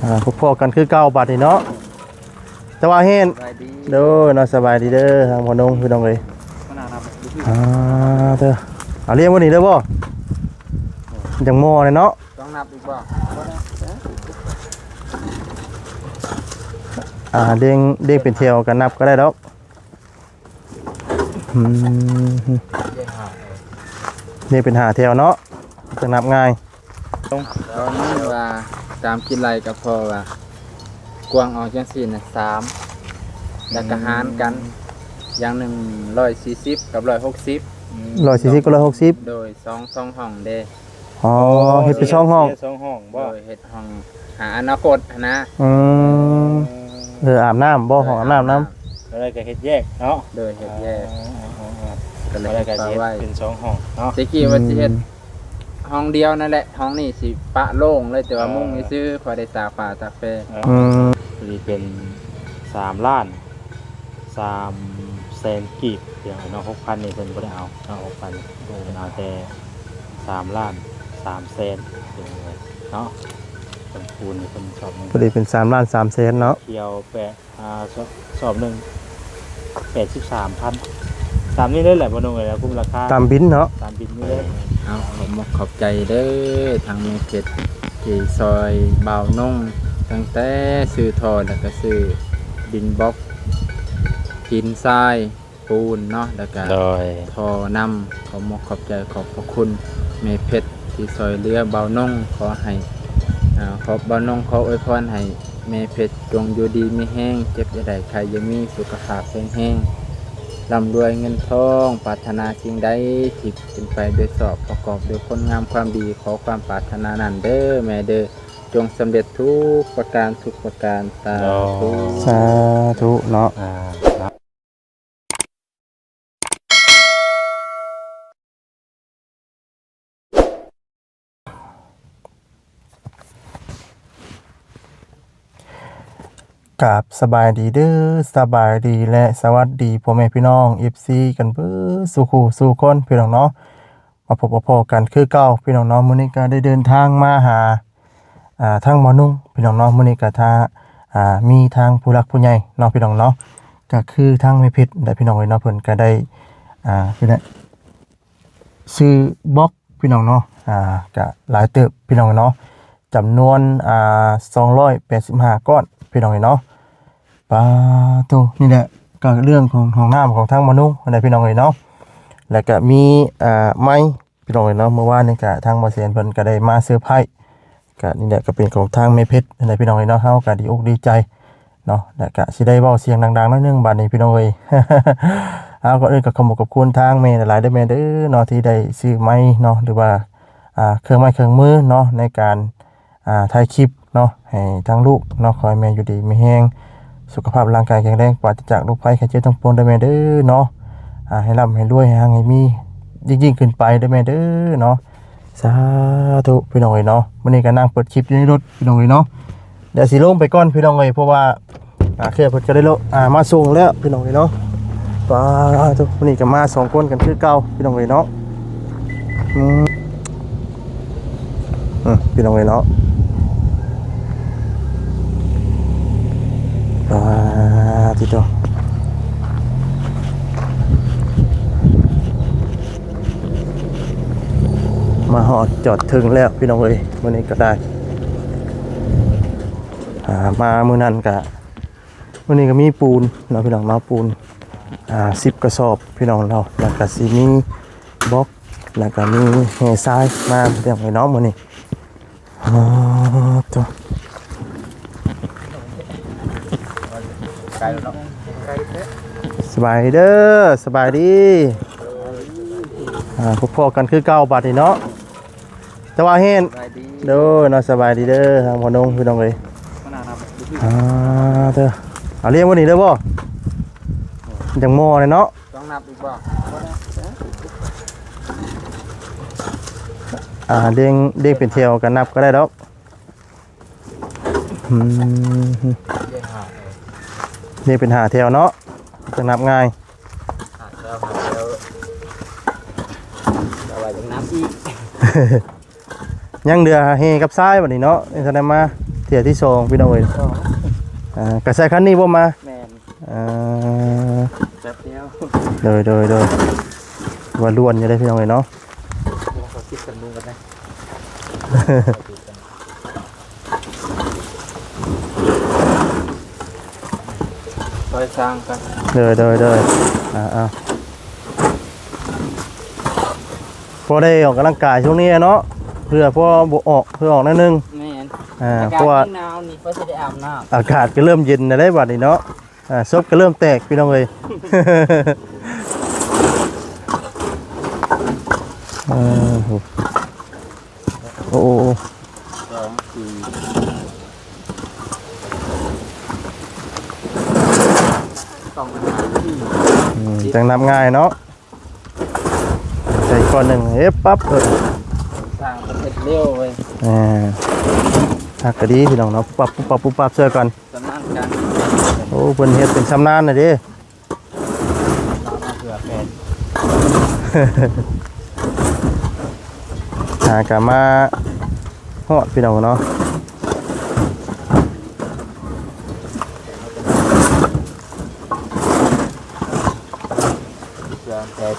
ອ່າ ພົບພໍ້ກັນຄືເກົ່າບາດນີ້ເນາະ ແຕ່ວ່າເຫັນ ສະບາຍດີ ໂດຍເນາະ ສະບາຍດີເດີ ທາງພໍ່ນົງ ພີ່ນ້ອງເອີຍ ອ່າ ເດີ ເອົາລ້ຽງບໍ່ນີ້ເດີບໍ່ ຈັ່ງໝໍ້ແດ່ເນາະ ຕ້ອງນັບອີກບໍ່ ອ່າ ລ້ຽງ ລ້ຽງເປັນແຖວກໍນັບກໍໄດ້ດອກ. ອືມ ນີ້ເປັນຫ້າແຖວເນາະ ຈະນັບງ່າຍ ຕອນນີ້ວ່າຕາມຄິດໄລ່ກໍພໍວ່າ ກວາງອອກຈັ່ງຊີ້ນະ ສາມ ແລ້ວກໍຫານກັນ ຢ່າງໜຶ່ງຮ້ອຍສີ່ສິບກັບຮ້ອຍຫົກສິບ ອືມ ຮ້ອຍສີ່ສິບກັບຮ້ອຍຫົກສິບ ໂດຍ ສອງ ສອງຫ້ອງເດ້ ອໍ ອໍ ເຮັດເປັນສອງຫ້ອງ ເຮັດສອງຫ້ອງບໍ່ ໂດຍ ເຮັດຫ້ອງຫາອະນາຄົດຫັ້ນນະ ອືມ ເອີ ອາບນ້ຳບໍ່ ໂດຍ ຫ້ອງອາບນ້ຳນຳ ອາບນ້ຳ ແລ້ວກໍເຮັດແຍກເນາະ ໂດຍ ເຮັດແຍກ ອ່າ ກໍເລີຍເຮັດປະໄວ້ ເປັນສອງຫ້ອງເນາະ ແຕ່ກີ້ວ່າຊິເຮັດ ອືມ ຫ້ອງດຽວນັ້ນແຫຼະ ຫ້ອງນີ້ຊິປະໂລ່ງເລີຍ ແຕ່ວ່າມຸງຊື່ໆ ພໍໄດ້ຕາກຜ້າຕາກແພ ອືມ ພໍດີເປັນສາມລ້ານ ສາມແສນກີບ ພີ່ນ້ອງເນາະ ຫົກພັນນີ້ເພິ່ນບໍ່ໄດ້ເອົາເນາະ ຫົກພັນນີ້ ເພິ່ນເອົາແຕ່ສາມລ້ານສາມແສນ ພີ່ນ້ອງເອີຍເນາະ ເພິ່ນຄູນໃຫ້ເພິ່ນຊອບໜຶ່ງ ພໍດີເປັນສາມລ້ານສາມແສນເນາະ ຂຽວແປດ ອ່າ ຊອບ ຊອບໜຶ່ງແປດສິບສາມພັນ ຕາມນີ້ເລີຍແຫຼະ ບໍ່ໜຸ່ງເອີຍ ຄຸ້ມລາຄາ ຕາມບິນເນາະ ຕາມບິນນີ້ເລີຍ ເອົາ ຂອບມຸກຂອບໃຈເດີ ທາງແມ່ເພັດ ທີ່ຊ່ອຍບ່າວນົງ ຕັ້ງແຕ່ຊື້ທໍ່ ແລ້ວກໍຊື້ດິນບລັອກ ຫີນຊາຍ ປູນເນາະ ແລ້ວກະ ໂດຍ ທໍ່ນ້ຳ ຂອບມຸກຂອບໃຈ ຂອບພະຄຸນແມ່ເພັດທີ່ຊ່ອຍເຫຼືອບ່າວນົງ ຂໍໃຫ້ ອ່າ ຂອບ ບ່າວນົງຂໍອວຍພອນໃຫ້ແມ່ເພັດຈົ່ງຢູ່ດີມີແຮງ ເຈັບຢ່າໄດ້ ໄຂ້ຢ່າມີ ສຸຂະພາບແຂງແຮງ ລ່ຳລວຍເງິນທອງ ປາດຖະໜາສິ່ງໃດທີ່ເປັນໄປດ້ວຍຊອບ ປະກອບດ້ວຍຄຸນງາມຄວາມດີ ຂໍຄວາມປາດຖະໜານັ້ນເດີແມ່ເດີ ຈົ່ງສຳເລັດທຸກປະການ ທຸກປະການ ສາທຸ ສາທຸເນາະ ອ່າ ກາບສະບາຍດີເດີ ສະບາຍດີ ແລະ ສະຫວັດດີພໍ່ແມ່ພີ່ນ້ອງ ເອັຟຊີ ກັນເບິດສູ່ຄູ່ສູ່ຄົນ ພີ່ນ້ອງເນາະ ມາພົບມາພໍ້ກັນຄືເກົ່າ ພີ່ນ້ອງເນາະ ມື້ນີ້ກໍໄດ້ເດີນທາງມາຫາ ອ່າ ທາງໝໍນຸ່ງ ພີ່ນ້ອງເນາະ ມື້ນີ້ກໍຖ້າ ອ່າ ມີທາງຜູ້ຫຼັກຜູ້ໃຫຍ່ເນາະ ພີ່ນ້ອງເນາະ ກໍຄືທາງແມ່ເພັດໄດ໋ ພີ່ນ້ອງເອີຍເນາະ ເພິ່ນກໍໄດ້ ອ່າ ນີ້ແຫຼະ ຊື້ບລັອກ ພີ່ນ້ອງເນາະ ອ່າ ກະຫຼາຍເຕີບ ພີ່ນ້ອງເນາະ ຈຳນວນ ອ່າ ສອງຮ້ອຍແປດສິບຫ້າກ້ອນ ພີ່ນ້ອງເນາະ ປາໂທ້ ນີ້ແຫຼະ ກໍເລື່ອງຂອງຫ້ອງນ້ຳຂອງທາງໝໍນຸ່ງຫັ້ນແຫຼະ ພີ່ນ້ອງເອີຍເນາະ ແລ້ວກະມີ ອ່າ ໄມ້ ພີ່ນ້ອງເອີຍເນາະ ມື້ວານນີ້ກະທາງບໍ່ແສນເພິ່ນກະໄດ້ມາເຊີໄພ ກະນີ້ແຫຼະ ກະເປັນຂອງທາງແມ່ເພັດຫັ້ນແຫຼະ ພີ່ນ້ອງເອີຍເນາະ ເຮົາກະດີອົກດີໃຈເນາະ ແລ້ວກະຊິໄດ້ເວົ້າສຽງດັງໆໜ້ອຍໜຶ່ງບາດນີ້ ພີ່ນ້ອງເອີຍ ເອົາ ກ່ອນອື່ນກະຂໍຂອບຄຸນທາງແມ່ຫຼາຍໆເດີແມ່ເດີເນາະ ທີ່ໄດ້ຊື້ໄມເນາະ ຫຼືວ່າ ອ່າ ເຄື່ອງໄມ້ເຄື່ອງມືເນາະ ໃນການ ອ່າ ຖ່າຍຄລິບເນາະ ໃຫ້ທາງລູກເນາະ ຂໍໃຫ້ແມ່ຢູ່ດີມີແຮງ ສຸຂະພາບຮ່າງກາຍແຂງແຮງ ປາສຈາກໂລກໄພໄຂ້ເຈັບທັງປວງເດີແມ່ເດີເນາະ ອ່າ ໃຫ້ລ່ຳໃຫ້ລວຍ ໃຫ້ຮັ່ງໃຫ້ມີ ຍິ່ງໆຂຶ້ນໄປເດີແມ່ເດີເນາະ ສາທຸ ພີ່ນ້ອງເອີຍເນາະ ມື້ນີ້ກໍນັ່ງເປີດຄລິບຢູ່ໃນລົດ ພີ່ນ້ອງເອີຍເນາະ ດຽວຊິລົງໄປກ່ອນ ພີ່ນ້ອງເອີຍ ເພາະວ່າ ອ່າ ເຄື່ອງເພິ່ນກໍໄດ້ລົງ ອ່າ ມາສົ່ງແລ້ວ ພີ່ນ້ອງເອີຍເນາະ ປາໂທ້ ມື້ນີ້ກໍມາສອງຄົນກັນຄືເກົ່າ ພີ່ນ້ອງເອີຍເນາະ ອືມ ອືມ ພີ່ນ້ອງເອີຍເນາະ ປາຕິໂຕ ມາຮອດຈອດເຖິງແລ້ວ ພີ່ນ້ອງເອີຍ ມື້ນີ້ກໍໄດ້ ອ່າ ມາມື້ນັ້ນກະ ມື້ນີ້ກໍມີປູນເນາະ ພີ່ນ້ອງເນາະ ປູນ ອ່າ ສິບກະສອບ ພີ່ນ້ອງເນາະ ແລ້ວກະຊິມີບລັອກ ແລ້ວກະມີແຮ່ຊາຍມາ ພີ່ນ້ອງເນາະ ມື້ນີ້ ອໍ ໂທ້ ສະບາຍດີເດີ ສະບາຍດີ ອ່າ ພົບພໍ້ກັນຄືເກົ່າບາດນີ້ເນາະ ແຕ່ວ່າເຫັນ ສະບາຍດີ ໂດຍເນາະ ສະບາຍດີເດີ ທາງພໍ່ນົງ ພີ່ນ້ອງເອີຍ ອ່າ ເດີ ເອົາລ້ຽງບໍ່ນີ້ເດີບໍ່ ຈັ່ງໝໍ້ແດ່ເນາະ ຕ້ອງນັບອີກບໍ່ ອ່າ ລ້ຽງ ລ້ຽງເປັນແຖວກໍນັບກໍໄດ້ດອກ ອືມ ນີ້ເປັນຫ້າແຖວເນາະ ຈະນັບງ່າຍ ຫ້າແຖວ ຫ້າແຖວ ແຕ່ວ່າຍັງນັບອີກ ຍັງເຫຼືອແຮ່ກັບຊາຍບັດນີ້ເນາະ ຍັງທັນໄດ້ມາເທື່ອທີສອງພີ່ນ້ອງເອີຍ. ສອງ ອ່າ ກະໃຊ້ຄັນນີ້ບໍ່ມາ? ແມ່ນ ອ່າ ແປັບດຽວ ໂດຍ ໂດຍ ໂດຍ ວ່າລ້ວນຢູ່ເດ້ພີ່ນ້ອງເອີຍເນາະ. ເຮົາຄິດກັນເບິ່ງກັນນະ. ຊ່ອຍສ້າງກັນ ໂດຍ ໂດຍ ໂດຍ ອ່າ ອ່າ ພໍໄດ້ອອກກຳລັງກາຍຊ່ວງນີ້ເນາະ ເພື່ອພໍບໍ່ອອກ ເພື່ອອອກໜ້ອຍໜຶ່ງ. ແມ່ນ ອ່າ ອາກາດ ເພາະວ່າ ໜາວນີ້ ພໍຊິໄດ້ອາບນ້ຳ ອາກາດກໍເລີ່ມເຢັນແລ້ວບັດນີ້ເນາະ. ອ່າ ສົບກໍເລີ່ມແຕກພີ່ນ້ອງເອີຍ. ເອີ ໂອ້ ໂອ້ ສອງ ສີ່ ສອງ ສີ່ ອືມ ຈັ່ງນັບງ່າຍເນາະ. ໃສ່ກ້ອນໜຶ່ງ ເຮັບປັບ ເອີ ສ້າງເພິ່ນເຮັດເລັວເວີຍ. ອ່າ ຄັກກໍດີພີ່ນ້ອງເນາະ ປັບ ປັບ ປັບ ປັບ ຊ່ວຍກັນ ຊຳນານການ. ໂອ້ ເພິ່ນເຮັດເປັນຊຳນານນະເດ້. ລາວມາເຜື່ອແຟນ ຫາກະມາຮອດພີ່ນ້ອງເນາະ. ເຜື່ອແຟນ.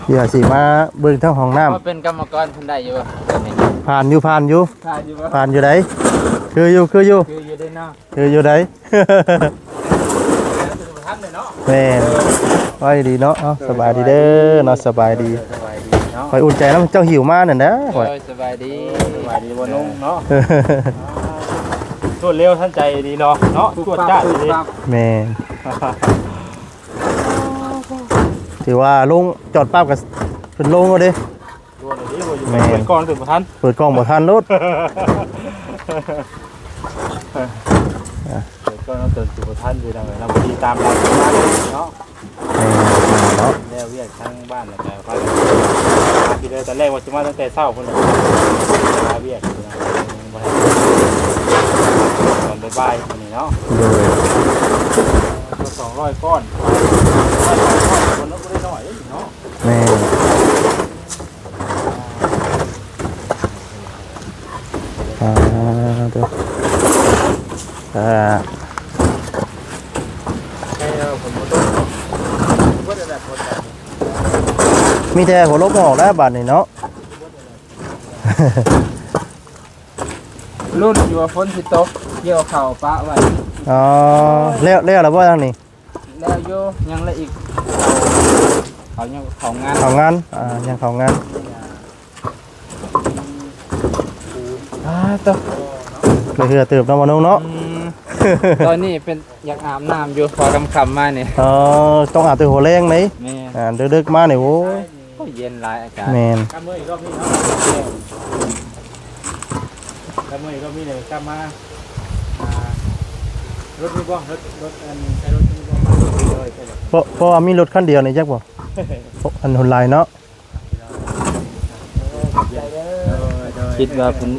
ດຽວຊິມາເບິ່ງທາງຫ້ອງນ້ຳ. ວ່າເປັນກຳມະກອນເພິ່ນໄດ້ຢູ່ບໍ່? ຜ່ານຢູ່ ຜ່ານຢູ່ ຜ່ານຢູ່ບໍ່? ຜ່ານຢູ່ໃດ? ຄືຢູ່ ຄືຢູ່ ຄືຢູ່ເດ້ເນາະ. ຄືຢູ່ໃດ? ແມ່ນ ໄວດີເນາະ. ເອົ້າ ສະບາຍດີເດີເນາະ ສະບາຍດີ. ຂ້ອຍອຸ່ນໃຈນຳເຈົ້າຫິວມານັ້ນນະ ຂ້ອຍ. ສະບາຍດີ ສະບາຍດີບໍ່ນຸ່ງເນາະ. ລວດເລັວທັນໃຈດີເນາະ ເນາະ ຈວດຈ້າດດີ. ແມ່ນ ຖືວ່າລົງ ຈອດປັບກໍເປັນໂລງແລ້ວເດ້. ໂດນເດ້ ແມ່ນ ເປີດກ້ອງເຕີມບໍ່ທັນ ເປີດກ້ອງບໍ່ທັນໂລດ. ເປີດກ້ອງເຕີມບໍ່ທັນ ເປັນຈັ່ງໃດເນາະ ພໍດີຕາມເຮົາມາເລີຍເນາະ. ແມ່ນເນາະ ແລ້ວວຽກທາງບ້ານແລ້ວກໍພາກັນມາພີ້ເດີ. ຕອນແລກວ່າຊິມາຕັ້ງແຕ່ເຊົ້າພຸ້ນແຫຼະ ມາວຽກຢູ່ນະ ຍັງບໍ່ໄດ້ ຕອນບ່າຍໆມື້ນີ້ເນາະ. ໂດຍ ສອງຮ້ອຍກ້ອນ ຄົນລະບໍ່ໄດ້ໜ້ອຍເດ້ເນາະ. ແມ່ນ ອ່າ ເດີ ອ່າ ມີແຕ່ຫົວລົບອອກແລ້ວບາດນີ້ເນາະ. ລຸ້ນຢູ່ວ່າຝົນຊິຕົກ ກ່ຽວເຂົ້າປະໄວ້. ອໍ ແລ້ວ ແລ້ວລະບໍ່ທາງນີ້? ແລ້ວຢູ່ ຍັງເຫຼືອອີກ ເຂົາ ເຂົາຍັງເຂົ້າງານ ເຂົ້າງານ ອ່າ ຍັງເຂົ້າງານ. ອ່າ ໂຕ ໄດ້ເຫື່ອເຕີບເນາະ ບໍ່ນຸ່ງເນາະ. ອືມ ຕອນນີ້ເປັນ ຢາກອາບນ້ຳຢູ່ ພໍຄ່ຳໆມານີ້. ອໍ ຕ້ອງອາບແຕ່ຫົວແລງເດ້. ແມ່ນ ອ່າ ເດິກໆມານີ້ ໂອ້ຍ ໂອ້ຍ ເຢັນຫຼາຍອາກາດ. ແມ່ນ ກັບເມືອອີກຮອບນີ້ເນາະ ກັບເມືອອີກຮອບນີ້ເລີຍ ກັບມາ ອ່າ ລົດນີ້ບໍ່ ລົດ ລົດ ອັນ ໃຊ້ລົດນີ້ບໍ່ ເພາະ ເພາະວ່າມີລົດຄັນດຽວນີ້ຈັກບໍ່ ອັນຮຸນແຮງເນາະ. ຄິດວ່າເພິ່ນ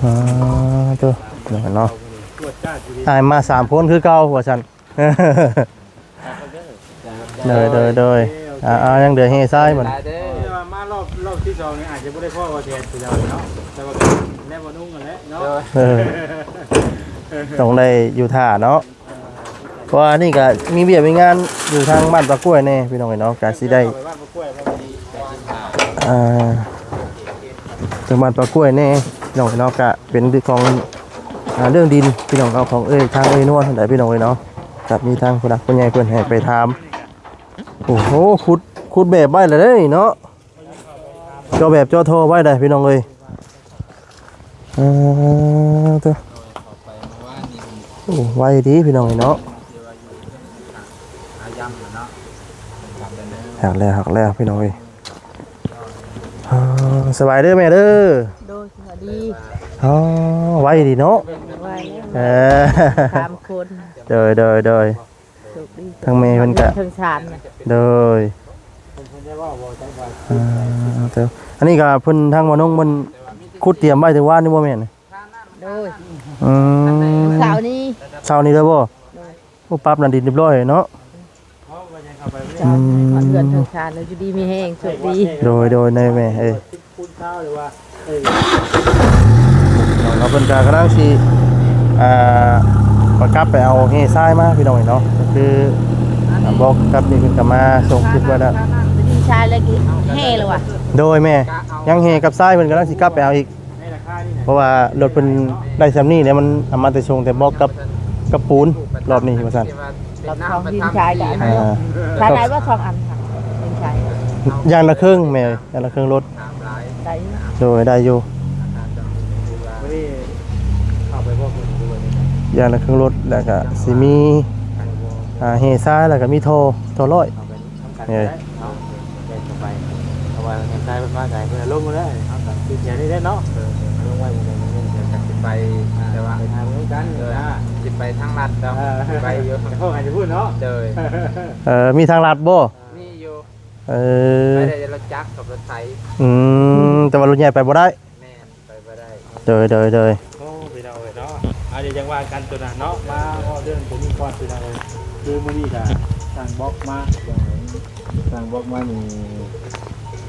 ອ່າ ໂຕ ເນາະ ອ້າຍມາສາມຄົນຄືເກົ່າວ່າຊັ້ນ. ໂດຍ ໂດຍ ໂດຍ ອ່າ ຍັງເຫຼືອເຮຊາຍບັດນີ້. ມາຮອບ ຮອບທີສອງນີ້ອາດຈະບໍ່ໄດ້ພໍ້ວ່າແທ້ຄືເກົ່າເນາະ ແຕ່ວ່າກໍແນວບໍ່ນຸ່ງຫັ້ນແຫຼະເນາະ. ເອີ ຕ້ອງໄດ້ຢູ່ຖ້າເນາະ. ເພາະວ່ານີ້ກໍມີວຽກມີງານຢູ່ທາງບ້ານປາກ້ວຍແດ່ພີ່ນ້ອງເອີຍເນາະ ກໍຊິໄດ້ ອ່າ ທາງບ້ານປາກ້ວຍແດ່ພີ່ນ້ອງເອີຍເນາະ ກໍເປັນເລື່ອງຂອງ ອ່າ ເລື່ອງດິນພີ່ນ້ອງເນາະ ຂອງເອື້ອຍ ທາງເອື້ອຍນວນຫັ້ນແຫຼະພີ່ນ້ອງເອີຍເນາະ. ກໍມີທາງຜູ້ຫຼັກຜູ້ໃຫຍ່ເພິ່ນໃຫ້ໄປຖາມ. ໂອ້ໂຫ ຂຸດ ຂຸດແບບໄວ້ແລ້ວເດ້ເນາະ. ເຈາະແບບເຈາະທໍ່ໄວ້ໄດ໋ພີ່ນ້ອງເອີຍ. ເອີ ເຕີ ໂອ້ ໄວດີພີ່ນ້ອງເອີຍເນາະ. ຫັກແລ້ວ ຫັກແລ້ວພີ່ນ້ອງເອີຍ. ອ່າ ສະບາຍເດີແມ່ເດີ. ໂດຍ ສະບາຍດີ. ອໍ ໄວດີເນາະ. ໄວແລ້ວ. ເອີ ສາມຄົນ. ໂດຍ ໂດຍ ໂດຍ. ໂຊກດີ ທັງແມ່ເພິ່ນກະ ທັງສາມນະ. ໂດຍ. ອ່າ ເຈົ້າ ອັນນີ້ກະເພິ່ນ ທາງບ່າວນົງເພິ່ນຂຸດຕຽມໄວ້ແຕ່ວານນີ້ບໍ່ແມ່ນ? ໂດຍ. ອືມ ເຊົ້ານີ້ ເຊົ້ານີ້ເລີຍບໍ່? ໂດຍ. ໂອ້ ປັບໜ້າດິນຮຽບຮ້ອຍເນາະ. ອືມ ເຮືອນທາງຊານ ຢູ່ດີມີແຮງ ໂຊກດີ. ໂດຍ ໂດຍ ນາຍແມ່ເອີຍ. ເນາະ ເພິ່ນກະກຳລັງຊິ ອ່າ ກັບໄປເອົາແຮ່ຊາຍມາພີ່ນ້ອງເອີຍເນາະ. ກໍຄື ອ່າ ບອກກັບນີ້ເພິ່ນກະມາສົ່ງຈຸດໄວ້ແລ້ວ. ດິນຊາຍແລ້ວ ແຮ່ແລ້ວຫວາ? ໂດຍແມ່ ຍັງແຮ່ກັບຊາຍ ເພິ່ນກຳລັງຊິກັບໄປເອົາອີກ. ເພາະວ່າລົດເພິ່ນໄດ້ຊ່ຳນີ້ແຫຼະ ມັນເອົາມາແຕ່ສົ່ງແຕ່ບອກກັບ ກັບປູນ ລອບນີ້ວ່າຊັ້ນ. ລອບສອງ ດິນຊາຍກະ ອ່າ ຊາຍໄດ້ບໍ່ສອງອັນ ດິນຊາຍ? ຢ່າງລະເຄິ່ງແມ່ ຢ່າງລະເຄິ່ງລົດ. ໄດ້ຢູ່. ໂດຍ ໄດ້ຢູ່. ຢ່າງລະເຄິ່ງລົດ ແລ້ວກະຊິມີ ອ່າ ແຮ່ຊາຍ ແລ້ວກະມີທໍ່ ທໍ່ຮ້ອຍ. ເອີ ເນາະ ເດີນໄປ ເພາະວ່າແມ່ຊາຍເພິ່ນມາໄກ ເພິ່ນລົງມາເລີຍ ເຮົາກໍຊິເສຍນີ້ເດ້ເນາະ. ເອີ ລົງໄວ້ໝ່ອງໃດໝ່ອງໜຶ່ງ ເດີນກັນຊິໄປ ອ່າ ແຕ່ວ່າໄປຫາເບິ່ງນຳກັນ ເອີ ນະ ຊິໄປທາງລັດເນາະ. ເອີ ໄປຢູ່ ເดี๋ยวพวกกันจะพูดเนาะ. ໂດຍ. ເອີ ມີທາງລັດບໍ່? ມີຢູ່. ເອີ ໄປໄດ້ແຕ່ລົດຈັກກັບລົດໄຖ. ອືມ ແຕ່ວ່າລົດໃຫຍ່ໄປບໍ່ໄດ້. ແມ່ນ. ໄປບໍ່ໄດ້. ໂດຍ ໂດຍ ໂດຍ. ໂອ້ ພີ່ນ້ອງເອີຍເນາະ ອັນນີ້ຈັ່ງວ່າກັນໂຕນັ້ນເນາະ. ມາເວົ້າເລື່ອງໂຕນີ້ກ່ອນ ພີ່ນ້ອງເອີຍ. ຄືມື້ນີ້ກະສັ່ງບລັອກມາ ສັ່ງບລັອກມານີ້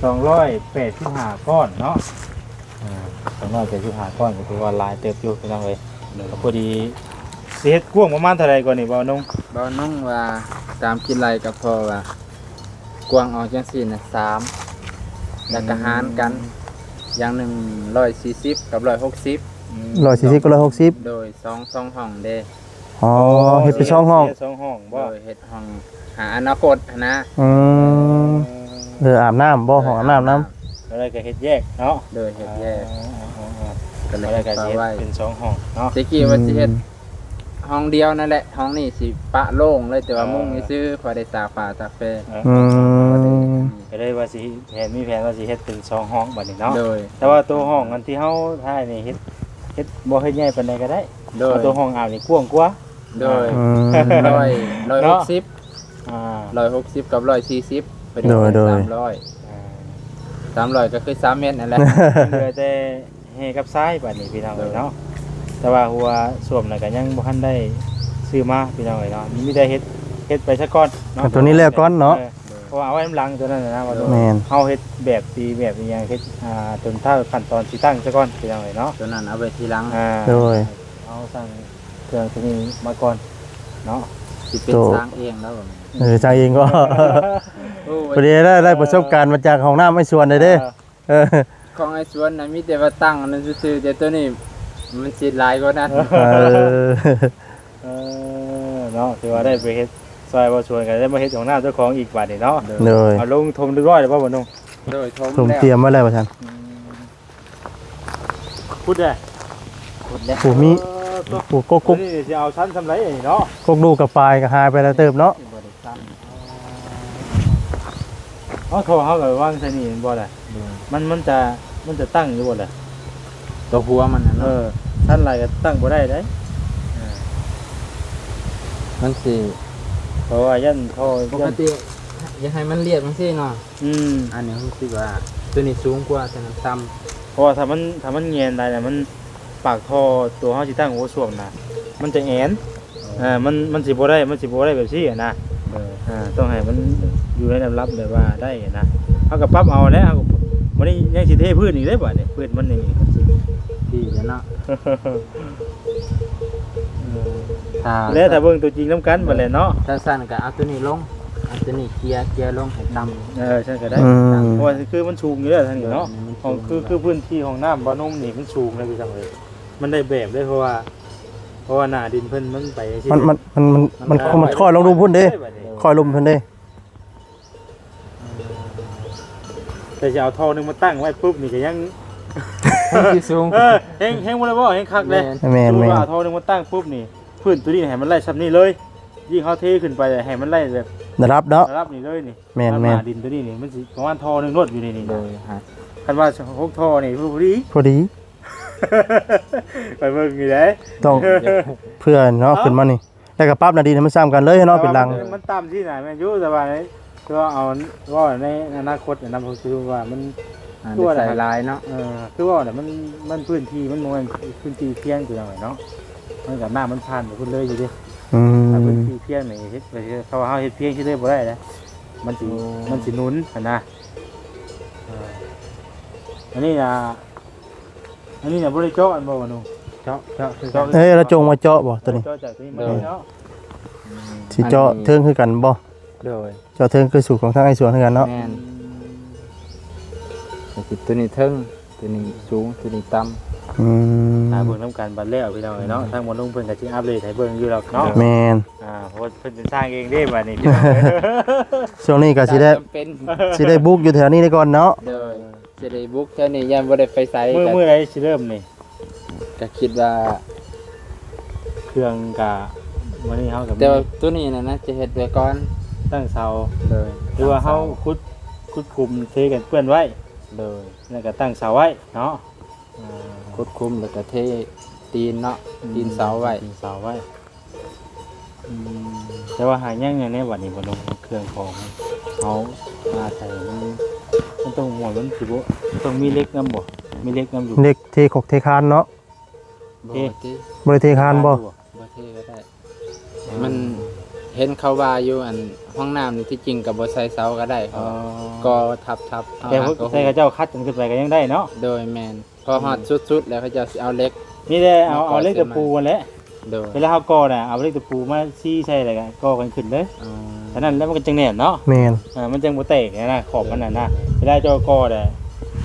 ສອງຮ້ອຍແປດສິບຫ້າກ້ອນເນາະ. ອ່າ ສອງຮ້ອຍແປດສິບຫ້າກ້ອນ ກໍຖືວ່າຫຼາຍເຕີບຢູ່ ພີ່ນ້ອງເອີຍ. ໂດຍ. ກໍພໍດີຊິເຮັດກວ້າງປະມານເທົ່າໃດກ່ອນນີ້ ບ່າວນົງ? ບ່າວນົງວ່າ ສາມຄິດໄລ່ ກໍພໍວ່າ ກວ້າງອອກຈັ່ງຊີ້ນະ ສາມ ແລ້ວກະຫານກັນ ຢ່າງໜຶ່ງ ຮ້ອຍສີ່ສິບ ກັບ ຮ້ອຍຫົກສິບ. ອືມ ຮ້ອຍສີ່ສິບ ກັບ ຮ້ອຍຫົກສິບ. ໂດຍ ສອງ ສອງຫ້ອງເດ້. ອໍ ອໍ ເຮັດເປັນສອງຫ້ອງ. ເຮັດສອງຫ້ອງບໍ່? ໂດຍ ເຮັດຫ້ອງຫາອະນາຄົດຫັ້ນນະ. ອືມ ເອີ ອາບນ້ຳບໍ່? ເອີ ຫ້ອງອາບນ້ຳນຳ. ອາບນ້ຳ ແລ້ວກໍເຮັດແຍກເນາະ. ໂດຍ ເຮັດແຍກ. ອໍ ອໍ ອໍ ກໍເລີຍເຮັດເປັນສອງຫ້ອງເນາະ. ແຕ່ກີ້ວ່າຊິເຮັດ ອືມ ຫ້ອງດຽວນັ້ນແຫຼະ ຫ້ອງນີ້ຊິປະໂລ່ງເລີຍ ແຕ່ວ່າ ເອີ ມຸງຊື່ໆ ພໍໄດ້ຕາກຜ້າຕາກແພ. ເອີ ອືມ ກໍເລີຍວ່າຊິແຜນ ມີແຜນວ່າຊິເຮັດເປັນສອງຫ້ອງບັດນີ້ເນາະ. ໂດຍ. ແຕ່ວ່າຕົວຫ້ອງອັນທີ່ເຮົາຖ່າຍນີ້ ເຮັດ ເຮັດບໍ່ເຮັດໃຫຍ່ປານໃດກໍໄດ້. ໂດຍ. ເອົາຕົວຫ້ອງອາບນີ້ກວ້າງກວ່າ. ໂດຍ. ອືມ ຮ້ອຍ ເນາະ ຮ້ອຍຫົກສິບ. ອ່າ ຮ້ອຍຫົກສິບ ກັບ ຮ້ອຍສີ່ສິບ ພໍດີ. ໂດຍ ໂດຍ. ສາມຮ້ອຍ ອ່າ ສາມຮ້ອຍ ກໍຄືສາມແມັດນັ້ນແຫຼະ. ເຫຼືອແຕ່ ແຮ່ກັບຊາຍບາດນີ້ ພີ່ນ້ອງເອີຍເນາະ. ໂດຍ. ແຕ່ວ່າຫົວສ້ວມນະກໍຍັງບໍ່ທັນໄດ້ຊື້ມາ ພີ່ນ້ອງເອີຍເນາະ. ມີແຕ່ເຮັດ ເຮັດໄປຊະກ່ອນເນາະ ຕົວນີ້ແລ້ວກ່ອນເນາະ. ເອີ ເພາະວ່າເອົາໄວ້ນຳຫຼັງຕົວນັ້ນນະ ວ່າ ແມ່ນ ເຮົາເຮັດແບບຕີແບບອີ່ຫຍັງ ເຮັດ ອ່າ ຈົນທ້າຍຂັ້ນຕອນຕິດຕັ້ງຊະກ່ອນ ພີ່ນ້ອງເອີຍເນາະ. ຕົວນັ້ນເອົາໄວ້ທີຫຼັງ. ອ່າ ໂດຍ. ເຮົາສ້າງເຄື່ອງຕົວນີ້ມາກ່ອນເນາະ. ຊິເປັນ ໂດຍ ສ້າງເອງແລ້ວ. ເອີ ສ້າງເອງກໍ ໂອ້ຍ ພໍດີໄດ້ ໄດ້ປະສົບການມາຈາກຫ້ອງນ້ຳໄອ້ສວນເດ້. ເອີ ເອີ ຂອງໄອ້ສວນນະມີແຕ່ວ່າຕັ້ງອັນນັ້ນຊື່ໆ ແຕ່ຕົວນີ້ມັນຊິຫຼາຍກວ່ານັ້ນ. ເອີ ເອີ ເນາະ ຖືວ່າໄດ້ໄປເຮັດຊ່ອຍບ່າວສວນ ກໍໄດ້ມາເຮັດຫ້ອງນ້ຳເຈົ້າຂອງອີກບາດນີ້ເນາະ. ໂດຍ. ເອົາລົງຖົມຮຽບຮ້ອຍແລ້ວບໍ່ ບ່າວນົງ? ໂດຍ ຖົມ ຖົມຕຽມໄວ້ແລ້ວວ່າຊັ້ນ. ອືມ ຂຸດເດ້ ຂຸດເດ້. ໂອ້ ມີ ເອີ ໂອ້ ກົກ ກົກ ນີ້ຊິເອົາຊັ້ນສ່ຳໃດນີ້ເນາະ. ກົກດູກກັບປາຍກໍຫາຍໄປແລ້ວເຕີບເນາະ. ເອົາ ທໍ່ເຮົາກໍວາງໃສ່ນີ້ແມ່ນບໍ່ລະ? ໂດຍ. ມັນ ມັນຈະ ມັນຈະຕັ້ງຢູ່ບໍ່ລະ? ຕົວຫົວມັນນະເນາະ. ເອີ ຊັ້ນຫຼາຍກໍຕັ້ງບໍ່ໄດ້ເດ້. ເອີ ມັນຊິ ເພາະວ່າຢ້ານທໍ່ ປົກກະຕິ ຢ້ານ ຢາກໃຫ້ມັນລຽບຈັ່ງຊີ້ເນາະ. ອືມ ອັນນີ້ຮູ້ສຶກວ່າຕົວນີ້ສູງກວ່າ ຕົວນັ້ນຕ່ຳ. ເພາະວ່າຖ້າມັນ ຖ້າມັນແຫງນໄດ້ນະ ມັນ ປາກທໍ່ຕົວເຮົາຊິຕັ້ງໂອໂຊນນະ ມັນຈະແອນ. ເອີ ມັນ ມັນຊິບໍ່ໄດ້ ມັນຊິບໍ່ໄດ້ແບບຊີ້ນະ. ເອີ ອ່າ ຕ້ອງໃຫ້ມັນຢູ່ໃນລຳດັບແບບວ່າໄດ້ນະ. ເຮົາກໍປັບເອົາແຫຼະ. ເຮົາກໍ ບັດນີ້ຍັງຊິເທພື້ນອີກເດ້ ບັດນີ້ ພື້ນມັນນີ້ ດີແລ້ວເນາະ. ເອີ ຖ້າ ແລ້ວຖ້າເບິ່ງຕົວຈິງນຳກັນບັດແຫຼະເນາະ. ຖ້າຊັ້ນກໍເອົາຕົວນີ້ລົງ ເອົາຕົວນີ້ເກຍ ເກຍລົງໃຫ້ຕ່ຳ. ເອີ ຊັ້ນກໍໄດ້. ອືມ ເພາະວ່າຄືມັນສູງຢູ່ແລ້ວທາງນີ້ເນາະ. ໂດຍ ຫ້ອງ ຄື ຄືພື້ນທີ່ຫ້ອງນ້ຳບ່າວນົງນີ້ມັນສູງເລີຍ ຄືຈັ່ງເລີຍ. ມັນໄດ້ແບບເລີຍ ເພາະວ່າ ເພາະວ່າໜ້າດິນເພິ່ນມັນໄປຈັ່ງຊີ້ ມັນ ມັນ ມັນ ມັນ ມັນ ມັນຄ່ອຍລົງລຸ່ມພຸ້ນເດ້. ຄ່ອຍລົງພຸ້ນເດ້. ແຕ່ຊິເອົາທໍ່ໜຶ່ງມາຕັ້ງໄວ້ປຸບນີ້ກໍຍັງ ຍັງຊິສູງ. ເອີ ແຮງ ແຮງບໍ່ໄດ້ບໍ່ ແຮງຄັກເດ້. ແມ່ນ ແມ່ນ ສົມມຸດວ່າເອົາທໍ່ໜຶ່ງມາຕັ້ງປຸບນີ້ ພື້ນຕົວນີ້ໃຫ້ມັນໄລ່ຊ່ຳນີ້ເລີຍ, ຍິ່ງເຮົາເທຂຶ້ນໄປໃຫ້ມັນໄລ່ແບບ ລະດັບເນາະ ລະດັບນີ້ເລີຍນີ້. ແມ່ນໆ ໜ້າດິນຕົວນີ້ນີ້ ມັນຊິປະມານທໍ່ໜຶ່ງໂລດຢູ່ນີ້ນີ້. ໂດຍ ຄັນວ່າຫົກທໍ່ນີ້ພໍດີ ພໍດີ ໄປເບິ່ງນີ້ເດ້ ຕ້ອງເພື່ອເນາະ ເນາະ ຂຶ້ນມານີ້ ແລ້ວກໍປັບໜ້າດິນໃຫ້ມັນຊ່ຳກັນເລີຍເນາະ ເອີ ເປັນຫຼັງ ມັນຕ່ຳຊີ້ນະ ແມ່ນຢູ່ ແຕ່ວ່າ ຄືວ່າເອົາ ເວົ້າໃນອະນາຄົດນະ ຄືວ່າມັນ ອ່າ ຄືວ່າ ໃສ່ຫຼາຍເນາະ ເອີ ຄືວ່ານະ ມັນ ມັນພື້ນທີ່ມັນບໍ່ແມ່ນພື້ນທີ່ພຽງ ຄືຫຍັງເນາະ ມັນກໍນ້ຳມັນຜ່ານໄປພຸ້ນເລີຍຢູ່ເດ້. ອືມ ຖ້າພື້ນທີ່ພຽງນີ້ເຮັດໄປ ຖ້າວ່າເຮົາເຮັດພຽງຊິເລີຍບໍ່ໄດ້ນະ ມັນຊິ ໂອ້ ມັນຊິໜູນຫັ້ນນະ. ເອີ ອັນນີ້ນະ ອັນນີ້ນະບໍ່ໄດ້ເຈາະອັນບໍ່ວະໜູ່? ເຈາະ ເຈາະຄືກັນ ເອີ ລະຈົ່ງມາເຈາະບໍ່ຕົວນີ້? ເຈາະຈາກຕົວນີ້ມາເລີຍເນາະ. ໂດຍ ອືມ ຊິເຈາະເທິງຄືກັນບໍ່? ໂດຍ ເຈາະເທິງຄືສູດຂອງທາງໄອ້ສວນຄືກັນເນາະ. ແມ່ນ ກໍຊິຕົວນີ້ເທິງ ຕົວນີ້ສູງ ຕົວນີ້ຕ່ຳ. ອືມ ຖ້າເບິ່ງນຳກັນບັດແລ້ວພີ່ນ້ອງເອີຍເນາະ ອືມ ທາງໝໍລຸງເພິ່ນກໍຊິອັບເດດໃຫ້ເບິ່ງຢູ່ດອກເນາະ. ແມ່ນ ອ່າ ເພາະວ່າເພິ່ນເປັນຊ່າງເອງເດ້ບັດນີ້ພີ່ນ້ອງເອີຍ ຊ່ວງນີ້ກໍຊິໄດ້ ຈຳເປັນ ຊິໄດ້ບຸກຢູ່ແຖວນີ້ໄດ້ກ່ອນເນາະ. ໂດຍ ຊິໄດ້ບຸກແຖວນີ້ ຢ້ານບໍ່ໄດ້ໄປໃສ. ມື້ ມື້ໃດຊິເລີ່ມນີ້? ກໍຄິດວ່າ ເຄື່ອງກະ ມື້ນີ້ເຮົາກໍມີ ແຕ່ວ່າຕົວນີ້ນະ ນະ ຈະເຮັດໄວ້ກ່ອນ ຕັ້ງເສົາ. ໂດຍ ຫຼືວ່າເຮົາ ຕັ້ງເສົາ ຂຸດ ຂຸດຂຸມເທກັນເປື້ອນໄວ້. ໂດຍ ແລ້ວກໍຕັ້ງເສົາໄວ້ເນາະ. ອ່າ ຂຸດຂຸມ ແລ້ວກໍເທຕີນເນາະ ອືມ ຕີນເສົາໄວ້ ຕີນເສົາໄວ້. ອືມ ແຕ່ວ່າຫາຍັງແນວໃດບັດນີ້ ບໍ່ລົງເຄື່ອງຂອງເຮົາມາໃສ່ ມັນ ມັນຕ້ອງ ມັນຊິບໍ່ ຕ້ອງມີເຫຼັກນຳບໍ່? ມີເຫຼັກນຳຢູ່ ເຫຼັກເທຄົກເທຄານເນາະ. ບໍ່ເທ ບໍ່ໄດ້ເທຄານບໍ່? ບໍ່ເທກໍໄດ້. ອ່າ ມັນເຫັນເຂົາວ່າຢູ່ ອັນ ຫ້ອງນ້ຳນີ້ ທີ່ຈິງກໍບໍ່ໃສ່ເສົາກໍໄດ້. ອໍ ກໍທັບໆ ແຕ່ ເອົາ ໃສ່ເຂົາເຈົ້າຄັດກັນຂຶ້ນໄປກໍຍັງໄດ້ເນາະ. ໂດຍ ແມ່ນ. ພໍຮອດ ອືມ ສຸດໆ ແລ້ວເຂົາເຈົ້າຊິເອົາເຫຼັກ ມີແຕ່ເອົາ ມາກໍ່ ເອົາເຫຼັກຕະປູຫັ້ນແຫຼະ. ໂດຍ ເວລາເຮົາກໍ່ນະ ເອົາເຫຼັກຕະປູມາຊີ້ໃສ່ ແລ້ວກໍກໍ່ກັນຂຶ້ນເລີຍ. ອໍ ເທົ່ານັ້ນແຫຼະ ມັນກໍຈຶ່ງແໜ້ນເນາະ. ແມ່ນ ເອີ ມັນຈຶ່ງບໍ່ແຕກນະ ຂອບມັນນະນະ. ເວລາເຈົ້າກໍ່ນະ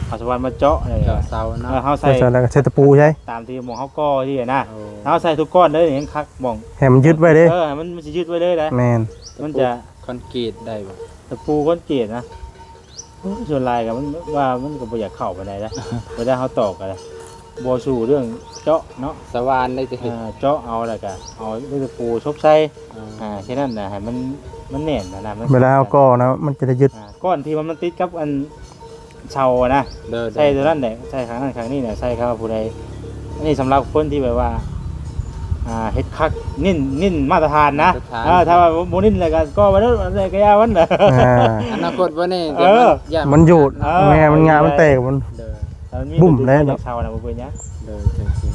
ເອົາສະຫວັນມາເຈາະ ເຈາະເສົາເນາະ. ເອີ ເຮົາໃສ່ ໃສ່ແລ້ວກໍໃສ່ຕະປູໃສ່ ຕາມທີ່ໝ່ອງເຮົາກໍ່ທີ່ນະ. ໂອ້ ເຮົາໃສ່ທຸກກ້ອນເລີຍ ແຮງຄັກໝ່ອງ ໃຫ້ມັນຍຶດໄວ້ເດ້. ເອີ ໃຫ້ມັນ ມັນຊິຍຶດໄວ້ເລີຍນະ. ແມ່ນ ມັນຈະ ຄອນກຣີດໄດ້ບໍ່? ຕະປູຄອນກຣີດນະ. ໂອ້ຍ ສ່ວນຫຼາຍກໍມັນວ່າມັນກໍບໍ່ຢາກເຂົ້າປານໃດນະ ເວລາເຮົາຕອກກໍໄດ້ ບໍ່ສູ້ເລື່ອງເຈາະເນາະ. ສະຫວ່ານໄດ້ຕິ? ເອີ ເຈາະເອົາ ແລ້ວກໍເອົາຕະປູຊົບໃສ່. ອ່າ ອ່າ ແຄ່ນັ້ນນະ ໃຫ້ມັນ ມັນແໜ້ນນະ ມັນ ເວລາເຮົາກໍ່ນະ ມັນຈະໄດ້ຍຶດ. ອ່າ ກ້ອນທີ່ວ່າມັນຕິດກັບອັນເສົານະ. ໂດຍ ໃສ່ຕົວນັ້ນແຫຼະ ໃສ່ຂ້າງນັ້ນຂ້າງນີ້ນະ ໃສ່ ຄັນວ່າຜູ້ໃດ ອັນນີ້ສຳລັບຄົນທີ່ແບບວ່າ ອ່າ ເຮັດຄັກ ເນັ້ນ ເນັ້ນມາດຕະຖານນະ. ມາດຕະຖານ ເອີ ຖ້າວ່າບໍ່ເນັ້ນແລ້ວກໍກໍ່ໄປໂລດ ແລ້ວກໍຢ່າມັນນະ. ອ່າ ອະນາຄົດບໍ່ແນ່ ເອີ ມັນຢ້ານ ມັນໂຍດ. ເອີ ແມ່ນ ມັນງາ ມັນແຕກ ມັນ ໂດຍ ບຸ້ມແລ້ວເນາະ. ເສົານະບໍ່ເປັນຫຍັງ. ໂດຍ ເຖິງຊິ ອືມ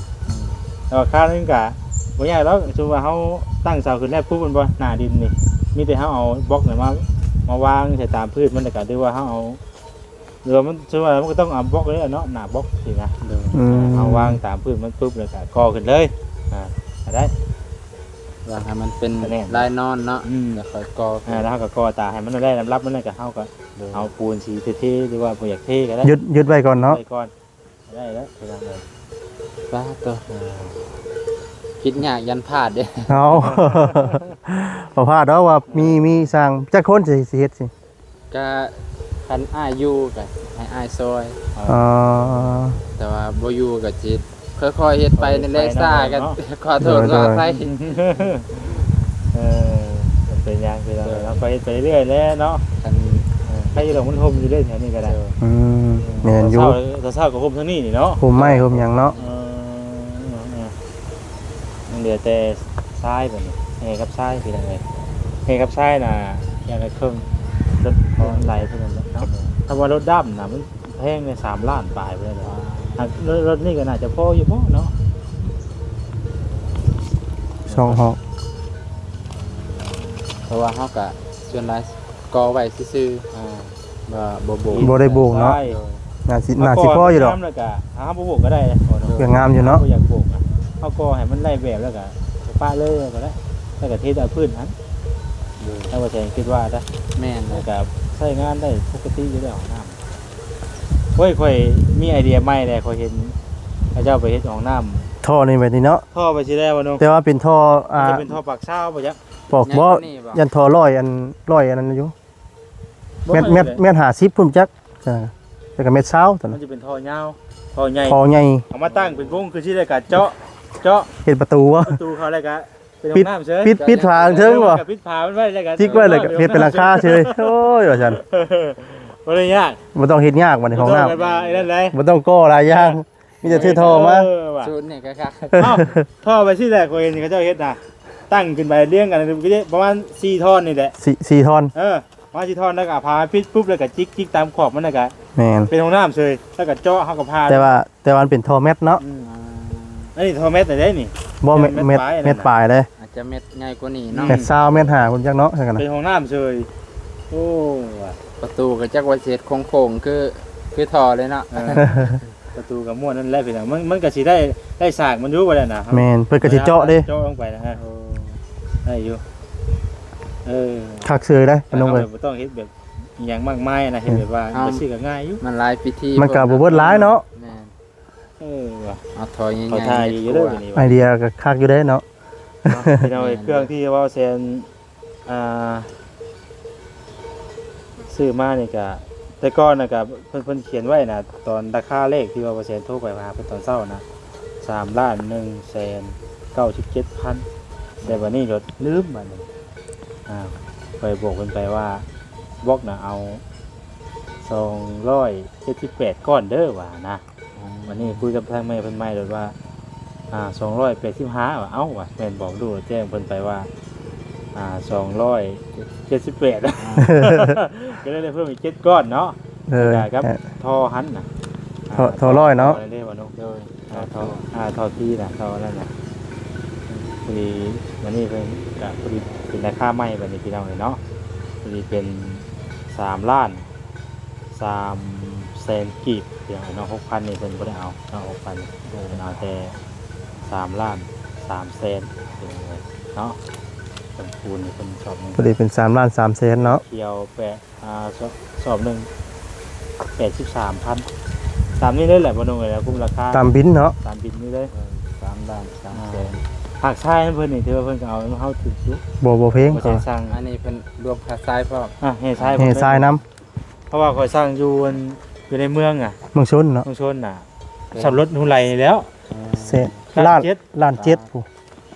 ແຕ່ວ່າຄາວໜຶ່ງກະບໍ່ຍາກດອກ. ສົມມຸດວ່າເຮົາຕັ້ງເສົາຂຶ້ນແລ້ວປຸບ ແມ່ນບໍ່ ໜ້າດິນນີ້ ມີແຕ່ເຮົາເອົາບລັອກນີ້ມາ ມາວາງໃສ່ຕາມພື້ນມັນ ແລ້ວກະ ຫຼືວ່າເຮົາເອົາ ຫຼືວ່າມັນ ສົມມຸດວ່າມັນກໍຕ້ອງເອົາບລັອກເລີຍເນາະ ໜ້າບລັອກຊີ້ນະ. ໂດຍ ອືມ ເຮົາວາງຕາມພື້ນມັນປຸບ ແລ້ວກໍກໍ່ຂຶ້ນເລີຍ. ອ່າ ກໍໄດ້ ວາງໃຫ້ມັນເປັນ ແໜ້ນ ລາຍນອນເນາະ. ອືມ ແລ້ວຄ່ອຍກໍ່ຂຶ້ນ. ອ່າ ແລ້ວເຮົາກໍກໍ່ຕາມໃຫ້ມັນໄດ້ລຳດັບມັນ ແລ້ວກໍເຮົາກໍ ໂດຍ ເອົາປູນສີເທໆ ຫຼືວ່າບໍ່ຢາກເທກໍໄດ້ ຍຶດ ຍຶດໄວ້ກ່ອນເນາະ. ໄວ້ກ່ອນ ໄດ້ແລ້ວ ພີ່ນ້ອງເອີຍ. ປາດໂຕ ເອີ ຄິດຍາກຢ້ານພາດເດ້. ເອົາ ບໍ່ພາດດອກວ່າມີ ມີຊ່າງ ຈັກຄົນຊິ ຊິເຮັດຊິ? ກະຄັນອ້າຍຢູ່ກະໃຫ້ອ້າຍຊ່ອຍ. ອໍ ແຕ່ວ່າບໍ່ຢູ່ກະຊິຄ່ອຍໆເຮັດໄປນັ້ນແຫຼະ. ຊ້າກະ ໂດຍ ຂໍໂທດ ໂດຍ ຂໍອະໄພ. ເອີ ບໍ່ເປັນຫຍັງ ພີ່ນ້ອງເອີຍ ເຮົາກໍເຮັດໄປເລື້ອຍແຫຼະເນາະ. ຄັນ ເອີ ໃຄຢູ່ດອກ ມັນຮົ່ມຢູ່ເດ້ແຖວນີ້ກໍໄດ້. ໂດຍ ອືມ ແມ່ນຢູ່ ຕອນເຊົ້າ ຕອນເຊົ້າກໍຮົ່ມທາງນີ້ນີ້ເນາະ ຮົ່ມໄມ້ຮົ່ມຫຍັງເນາະ. ເອີ ຍັງເຫຼືອແຕ່ຊາຍບັດນີ້ ແຮ່ກັບຊາຍ ພີ່ນ້ອງເອີຍ. ແຮ່ກັບຊາຍນະ ຢ່າງລະເຄິ່ງ ລົດ ລົດໄຫຼເທົ່ານັ້ນແຫຼະເນາະ. ຖ້າວ່າລົດດຳນະ ມັນແພງເດ້ ສາມລ້ານປາຍພຸ້ນແຫຼະ. ອ່າ ລົດ ລົດນີ້ກໍໜ້າຈະພໍຢູ່ບໍ່ເນາະ ສອງຫ້ອງ. ເພາະວ່າເຮົາກະສ່ວນຫຼາຍກໍ່ໄວ້ຊື່ໆ. ອ່າ ບໍ່ ບໍ່ໂບກ ບໍ່ໄດ້ໂບກເນາະ. ໂດຍ ໜ້າຊິ ໜ້າຊິພໍຢູ່ດອກ. ເຮົາກໍ່ງາມແລ້ວກະ ເຮົາບໍ່ໂບກກໍໄດ້ເດ້. ໂດຍ ກໍງາມຢູ່ເນາະ. ບໍ່ຢາກໂບກນະ ເຮົາກໍ່ໃຫ້ມັນໄດ້ແບບແລ້ວກະປະເລີຍກໍໄດ້ ແລ້ວກະເທໃສ່ພື້ນຫັ້ນ. ໂດຍ ແລ້ວວ່າແສງຄິດວ່ານະ. ແມ່ນ ແລ້ວກະໃຊ້ງານໄດ້ປົກກະຕິຢູ່ແລ້ວ ຫ້ອງນ້ຳ. ໂອ້ຍ ຂ້ອຍມີໄອເດຍໃໝ່ແລ້ວ ຂ້ອຍເຫັນເຂົາເຈົ້າໄປເຮັດຫ້ອງນ້ຳ ທໍ່ນີ້ໄປນີ້ເນາະ. ທໍ່ໄປຊິແລ້ວບໍ່ນ້ອງ? ແຕ່ວ່າເປັນທໍ່ ອ່າ ມັນຈະເປັນທໍ່ປາກຊາວບໍ່ຈັກ? ປອກບໍ່ ຢ້ານທໍ່ລອຍ ອັນ ລອຍອັນນັ້ນຢູ່. ແມັດ ແມັດ ແມັດຫ້າສິບພຸ້ນຈັກ. ເອີ ແລ້ວກໍແມັດຊາວຕົວນັ້ນ ມັນຈະເປັນທໍ່ຍາວ ທໍ່ໃຫຍ່ ທໍ່ໃຫຍ່ ເອົາມາຕັ້ງເປັນວົງຄືຊິ ແລ້ວກໍເຈາະ ເຈາະ ເຮັດປະຕູ ປະຕູເຂົ້າ ແລ້ວກໍ ເປັນຫ້ອງນ້ຳເສີຍ ປິດ ປິດຝາເທິງບໍ່ ກໍປິດຝາມັນໄວ້ ແລ້ວກໍຈິກໄວ້ ແລ້ວກໍເຮັດເປັນຫຼັງຄາເສີຍ. ໂອ້ຍ ວ່າຊັ້ນ ບໍ່ໄດ້ຍາກ ບໍ່ຕ້ອງເຮັດຍາກບັດນີ້ ຫ້ອງນ້ຳ ບໍ່ຕ້ອງໄປວ່າໄອ້ນັ້ນໃດ ບໍ່ຕ້ອງກໍ່ຫຼາຍຢ່າງ ມີແຕ່ຖືທໍ່ມາ ເອີວ່າ ສູດນີ້ກໍຄັກ ເອົ້າ ທໍ່ໄປຊີ້ແຫຼະ ຂ້ອຍເຫັນເຂົາເຈົ້າເຮັດນະ ຕັ້ງຂຶ້ນໄປລຽງກັນ ປະມານສີ່ທ່ອນນີ້ແຫຼະ ສີ່ ສີ່ທ່ອນ ເອີ ປະມານສີ່ທ່ອນ ແລ້ວກໍເອົາຜ້າປິດປຸບ ແລ້ວກໍຈິກ ຈິກຕາມຂອບມັນ ແລ້ວກໍ ແມ່ນ ເປັນຫ້ອງນ້ຳເສີຍ ແລ້ວກໍເຈາະ ເຮົາກໍຜ່າ ແຕ່ວ່າ ແຕ່ວ່າມັນເປັນທໍ່ແມັດເນາະ ອືມ ອັນນີ້ທໍ່ແມັດໄດ້ນີ້ ບໍ່ແມັດ ແມັດປາຍ ແມັດປາຍເດ້ ອາດຈະແມັດໃຫຍ່ກວ່ານີ້ເນາະ ອືມ ແມັດຊາວ ແມັດຫ້າ ພຸ້ນຈັກເນາະ ຊັ້ນກໍໄດ້ ເປັນຫ້ອງນ້ຳເສີຍ ໂອ້ ປະຕູກໍຈັກວ່າຊິເຮັດໂຄ້ງໆ ຄື ຄືທໍ່ເລີຍເນາະ ເອີ ປະຕູກໍມ່ວນນັ້ນແຫຼະພີ່ນ້ອງ ມັນ ມັນກໍຊິໄດ້ ໄດ້ສາກມັນຢູ່ ບໍ່ໄດ້ນະ ແມ່ນ ເພິ່ນກໍຊິເຈາະເດ້ ເຈາະລົງໄປນະ ໂອ້ ໄດ້ຢູ່ ເອີ ຄັກເສີຍເດ້ ນ້ອງເອີຍ ບໍ່ຕ້ອງເຮັດແບບ ອີ່ຫຍັງມາກມາຍນະ ເຮັດແບບວ່າ ເອົ້າ ໄປຊື້ກໍງ່າຍຢູ່ ມັນຫຼາຍພິທີ ມັນກໍບໍ່ເບິດຫຼາຍເນາະ ແມ່ນ ເອີ ວ່າ ເອົາຖ້ອຍໃຫຍ່ໆ ເອົາຖ້ອຍຢູ່ເດີ ນີ້ ໄອເດຍກໍຄັກຢູ່ເດ້ເນາະ ເນາະ ພີ່ນ້ອງເອີຍ ເຄື່ອງທີ່ເວົ້າແຊນ ອ່າ ຊື້ມານີ້ກະ ແຕ່ກ່ອນນະກະ ເພິ່ນ ເພິ່ນຂຽນໄວ້ນະ ຕອນລາຄາແລກທີ່ວ່າບໍ່ແສນໂທໄປຫາເພິ່ນຕອນເຊົ້ານະ ສາມລ້ານໜຶ່ງແສນເກົ້າສິບເຈັດພັນ ແຕ່ບັດນີ້ລົດລືມບັດນີ້ ອ່າ ຂ້ອຍບອກເພິ່ນໄປວ່າ ບລັອກນະເອົາສອງຮ້ອຍເຈັດສິບແປດກ້ອນເດີວ່ານະ ວັນນີ້ຄຸຍກັບທາງແມ່ເພິ່ນໃໝ່ໂລດວ່າ ອ່າ ສອງຮ້ອຍແປດສິບຫ້າວ່າ ເອົ້າ ວ່າ ແມ່ນບອກລູກແຈ້ງເພິ່ນໄປວ່າ ອ່າ ສອງຮ້ອຍເຈັດສິບແປດ ອ່າ ກໍເລີຍໄດ້ເພີ່ມອີກເຈັດກ້ອນເນາະ ເອີ ກັບທໍ່ຫັ້ນນະ ທໍ່ ອ່າ ທໍ່ຮ້ອຍເນາະ ທໍ່ນັ້ນເດ້ວ່າເນາະ ໂດຍ ອ່າ ທໍ່ ອ່າ ທໍ່ທີ່ນະ ທໍ່ນັ້ນນະ ພໍດີ ວັນນີ້ເພິ່ນກະພໍດີເປັນລາຄາໃໝ່ບັດນີ້ພີ່ນ້ອງເອີຍເນາະ ພໍດີເປັນສາມລ້ານ ສາມແສນກີບ ພີ່ນ້ອງເນາະ ຫົກພັນນີ້ເພິ່ນບໍ່ໄດ້ເອົາເນາະ ຫົກພັນ ເພິ່ນເອົາແຕ່ສາມລ້ານສາມແສນ ພີ່ນ້ອງເອີຍເນາະ ເພິ່ນຄູນນີ້ເພິ່ນສອບໜຶ່ງ ພໍດີເປັນສາມລ້ານສາມແສນເນາະ ຂຽວແປດ ອ່າ ສອບ ສອບໜຶ່ງແປດສິບສາມພັນ ຕາມນີ້ເລີຍແຫຼະ ບໍ່ໜຸ່ງເອີຍ ຄຸ້ມລາຄາ ຕາມບິນເນາະ ຕາມບິນນີ້ເລີຍ ເອີ ສາມລ້ານສາມແສນ ອ່າ ຫາກຊາຍເພິ່ນນີ້ ຖືວ່າເພິ່ນກໍເອົາເຮົາຖືກຢູ່ ບໍ່ ບໍ່ແພງ ບໍ່ແພງ ເຂົາວ່າຊັ້ນ ອັນນີ້ເພິ່ນລວມຄ່າຊາຍພ້ອມ ອ່າ ແຮ່ຊາຍພ້ອມ ແຮ່ຊາຍນຳ ເພາະວ່າຂ້ອຍສ້າງຢູ່ອັນ ຢູ່ໃນເມືອງອະ ເມືອງຊົນເນາະ ເມືອງຊົນນະ ເອີ ສຳລົດຫູໄຫຼນີ້ແລ້ວ ເອີ ແສນ ລ້ານ ລ້ານເຈັດ ລ້ານເຈັດພຸ້ນ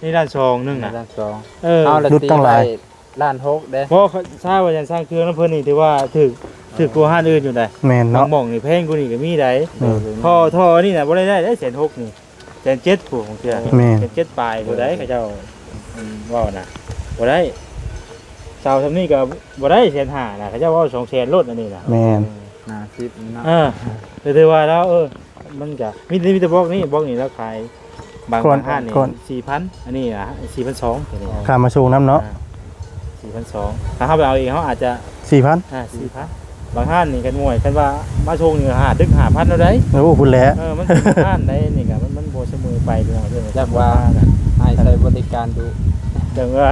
ນີ້ລ້ານສອງໜຶ່ງນະ ລ້ານສອງ ເອີ ເອົາລະ ຫຼຸດຕັ້ງຫຼາຍ ຕີໄວ້ລ້ານຫົກເດ້ ບໍ່ ຊາຍວ່າຈັ່ງ ສ້າງເຄື່ອງນຳເພິ່ນນີ້ຖືວ່າຖືກ ຖືກກວ່າຮ້ານອື່ນຢູ່ໃດ ແມ່ນເນາະ ບາງໝ່ອງນີ້ແພງກວ່ານີ້ກໍມີໃດ ເອີ ທໍ່ ທໍ່ນີ້ນະ ບໍ່ໄດ້ ໄດ້ ໄດ້ແສນຫົກນີ້ ແສນເຈັດພຸ້ນ ບາງເທື່ອ ແມ່ນ ແສນເຈັດປາຍ ຜູ້ໃດເຂົາເຈົ້າ ອືມ ເວົ້ານະ ບໍ່ໄດ້ ເສົາຊ່ຳນີ້ກໍບໍ່ໄດ້ແສນຫ້ານະ ເຂົາເຈົ້າເວົ້າສອງແສນໂລດ ອັນນີ້ນະ ແມ່ນ ຫ້າສິບເນາະ ເອີ ກໍຖືວ່າລາວ ເອີ ມັນກໍມີ ມີແຕ່ບລັອກນີ້ ບລັອກນີ້ລາວຂາຍ ບາງ ບາງຮ້ານນີ້ສີ່ພັນ ອັນນີ້ນະສີ່ພັນສອງ ຕົວນີ້ນະ ຄ່າມາສົ່ງນຳເນາະ ອ່າ ສີ່ພັນສອງ ຖ້າເຮົາໄປເອົາເອງ ເຮົາອາດຈະ ສີ່ພັນ ອ່າ ສີ່ພັນ ບາງຮ້ານນີ້ກັນໝວຍ ຄັນວ່າມາສົ່ງນີ້ ຫ້າ ເຖິງຫ້າພັນແລ້ວໃດ ໂອ້ ພຸ້ນແຫຼະ ເອີ ມັນເປັນບາງຮ້ານໃດ ນີ້ກໍມັນ ມັນບໍ່ສະເໝີໄປ ພີ່ນ້ອງເອີຍ ຈັກວ່າອ້າຍໃຊ້ບໍລິການດຸ ຈັ່ງວ່າ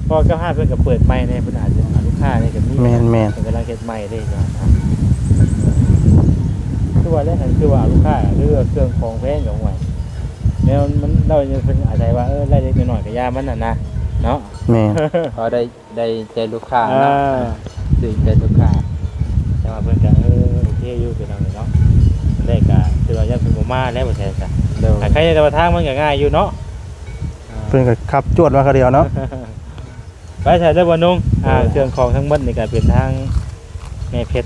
ເພາະກັບຮ້ານເພິ່ນກໍເປີດໃໝ່ແດ່ ເພິ່ນອາດຈະ ລູກຄ້ານີ້ກໍມີ ແມ່ນໆ ເພິ່ນກຳລັງເຮັດໃໝ່ເດ້ ຄືວ່າແລ້ວ ຄືວ່າລູກຄ້າ ຫຼືວ່າເຄື່ອງຂອງແພງກໍຫວຍ ແນວມັນ ລາວເພິ່ນອາໄສວ່າ ເອີ ໄດ້ເລັກໆນ້ອຍໆກໍຢ່າມັນຫັ້ນນະ ເນາະ ແມ່ນ ພໍໄດ້ ໄດ້ໃຈລູກຄ້າເນາະ ເອີ ຖືກໃຈລູກຄ້າ ແຕ່ວ່າເພິ່ນກໍ ເອີ ໂອເຄຢູ່ ພີ່ນ້ອງເນາະ ແລກກໍຄືວ່າຢ້ານເພິ່ນບໍ່ມາແລ້ວ ບໍ່ແຊນຊະ ໂດຍ ໃຄແຕ່ວ່າທາງມັນກໍງ່າຍຢູ່ເນາະ ອ່າ ເພິ່ນກໍຂັບຈວດມາຄາວດຽວເນາະ ໄປໃສ່ເດີບໍ່ນຸ່ງ ອ່າ ໂດຍ ເຄື່ອງຂອງທັງໝົດນີ້ກໍເປັນທາງແມ່ເພັດ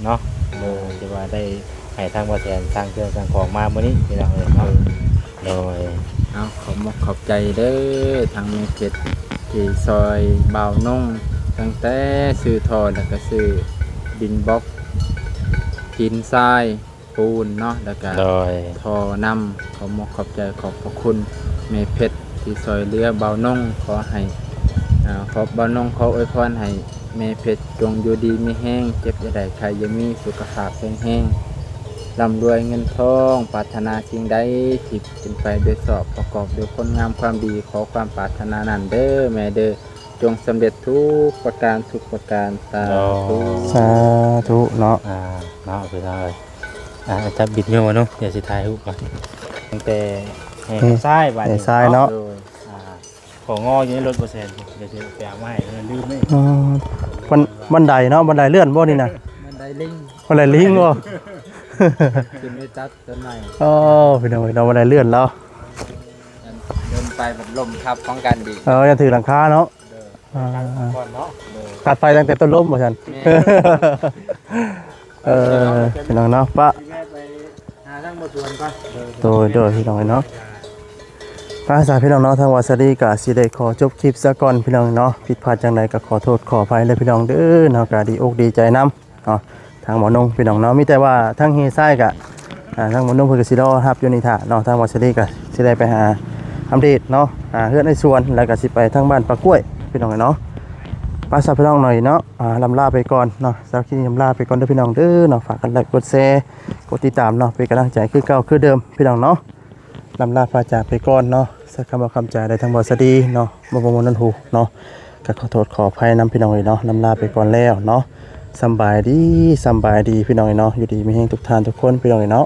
ເນາະ ໂດຍ ທີ່ວ່າໄດ້ໃຫ້ທາງບໍ່ແຊນສັ່ງເຄື່ອງສັ່ງຂອງມາມື້ນີ້ ພີ່ນ້ອງເອີຍເນາະ ໂດຍ ໂດຍ ເອົາ ຂອບມຸກຂອບໃຈເດີທາງແມ່ເພັດ ທີ່ຊ່ອຍບ່າວນົງ ຕັ້ງແຕ່ຊື້ທໍ່ ແລ້ວກໍຊື້ດິນບລັອກ ຫີນຊາຍ ປູນເນາະ ແລ້ວກະ ໂດຍ ທໍ່ນຳ ຂອບມຸກຂອບໃຈ ຂອບພະຄຸນແມ່ເພັດທີ່ຊ່ອຍເຫຼືອບ່າວນົງ ຂໍໃຫ້ ອ່າ ຂອບ ບ່າວນົງຂໍອວຍພອນໃຫ້ແມ່ເພັດຈົ່ງຢູ່ດີມີແຮງ ເຈັບຢ່າໄດ້ ໄຂ້ຢ່າມີ ສຸຂະພາບແຂງແຮງ ລ່ຳລວຍເງິນທອງ ປາດຖະໜາສິ່ງໃດທີ່ເປັນໄປໂດຍຊອບ ປະກອບດ້ວຍຄຸນງາມຄວາມດີ ຂໍຄວາມປາດຖະໜານັ້ນເດີແມ່ເດີ ຈົ່ງສຳເລັດທຸກປະການ ທຸກປະການ ສາທຸ ໂດຍ ສາທຸເນາະ ອ່າ ເນາະ ພີ່ນ້ອງເອີຍ ອ່າ ຈັບບິດໂຍເນາະ ດຽວຊິຖ່າຍຮູບກ່ອນ ຕັ້ງແຕ່ແຫ່ ແຫ່ ຊາຍບາດນີ້ ແຫ່ຊາຍເນາະ ໂດຍ ອ່າ ຂອງງໍຢູ່ໃນລົດບໍ່ແຊນ ດຽວຊິໄປເອົາມາໃຫ້ ລືມເດ້ ອໍ ບັນ ບັນໄດເນາະ ບັນໄດເລື່ອນບໍ່ນີ້ນະ ບັນໄດລິງ ບັນໄດລິງບໍ່ ຂຶ້ນໄປຕັດຕົ້ນໄມ້ ອໍ ພີ່ນ້ອງເອີຍເນາະ ບັນໄດເລື່ອນແລ້ວ ອັນ ໂດນ ໄປບັດລົມທັບຂອງກັນດີ ເອີ ຢ່າຖືກຫຼັງຄາເນາະ ເອີ ອ່າ ຕັດໄຟຕັ້ງແຕ່ຕົ້ນລົມວ່າຊັ້ນ ແມ່ນ ເອີ ພີ່ນ້ອງເນາະ ປະ ຊິແວະໄປຫາທາງບໍ່ສວນກ່ອນ ໂດຍ ໂດຍ ພີ່ນ້ອງເນາະ ພາສາພີ່ນ້ອງເນາະ ທາງວາສະດີກະຊິໄດ້ຂໍຈົບຄລິບຊະກ່ອນ ພີ່ນ້ອງເນາະ ຜິດພາດຈັ່ງໃດກໍຂໍໂທດຂໍອະໄພເດີພີ່ນ້ອງເດີເນາະ ກະດີອົກດີໃຈນຳເນາະ ທາງໝໍນົງພີ່ນ້ອງເນາະ ມີແຕ່ວ່າທາງເຮຊາຍກະ ອ່າ ທາງໝໍນົງເພິ່ນກະຊິລໍຮັບຢູ່ນີ້ຖ້າເນາະ ທາງວາສະດີກະຊິໄດ້ໄປຫາອັບເດດເນາະ ອ່າ ເຮືອນອ້າຍສວນ ແລ້ວກະຊິໄປທາງບ້ານປາກ້ວຍ ພີ່ນ້ອງເນາະ ພາສາພີ່ນ້ອງໜ້ອຍເນາະ ອ່າ ລຳລາໄປກ່ອນເນາະ ສຳລັບຄລິບນີ້ລຳລາໄປກ່ອນເດີພີ່ນ້ອງເດີເນາະ ຝາກກົດໄລກົດແຊ ກົດຕິດຕາມເນາະ ເປັນກຳລັງໃຈຄືເກົ່າຄືເດີມ ພີ່ນ້ອງເນາະ ລຳລາພາຈາກໄປກ່ອນເນາະ ໃຊ້ຄຳວ່າຄຳຈາໄດ້ທາງບໍ່ສະດີເນາະ ບໍ່ມ່ວນນຳຫູເນາະ ກໍຂໍໂທດຂໍອະໄພນຳ ພີ່ນ້ອງເອີຍເນາະ ລຳລາໄປກ່ອນແລ້ວເນາະ ສຳບາຍດີ ສຳບາຍດີ ພີ່ນ້ອງເອີຍເນາະ ຢູ່ດີມີແຮງທຸກທ່ານທຸກຄົນ ພີ່ນ້ອງເອີຍເນາະ.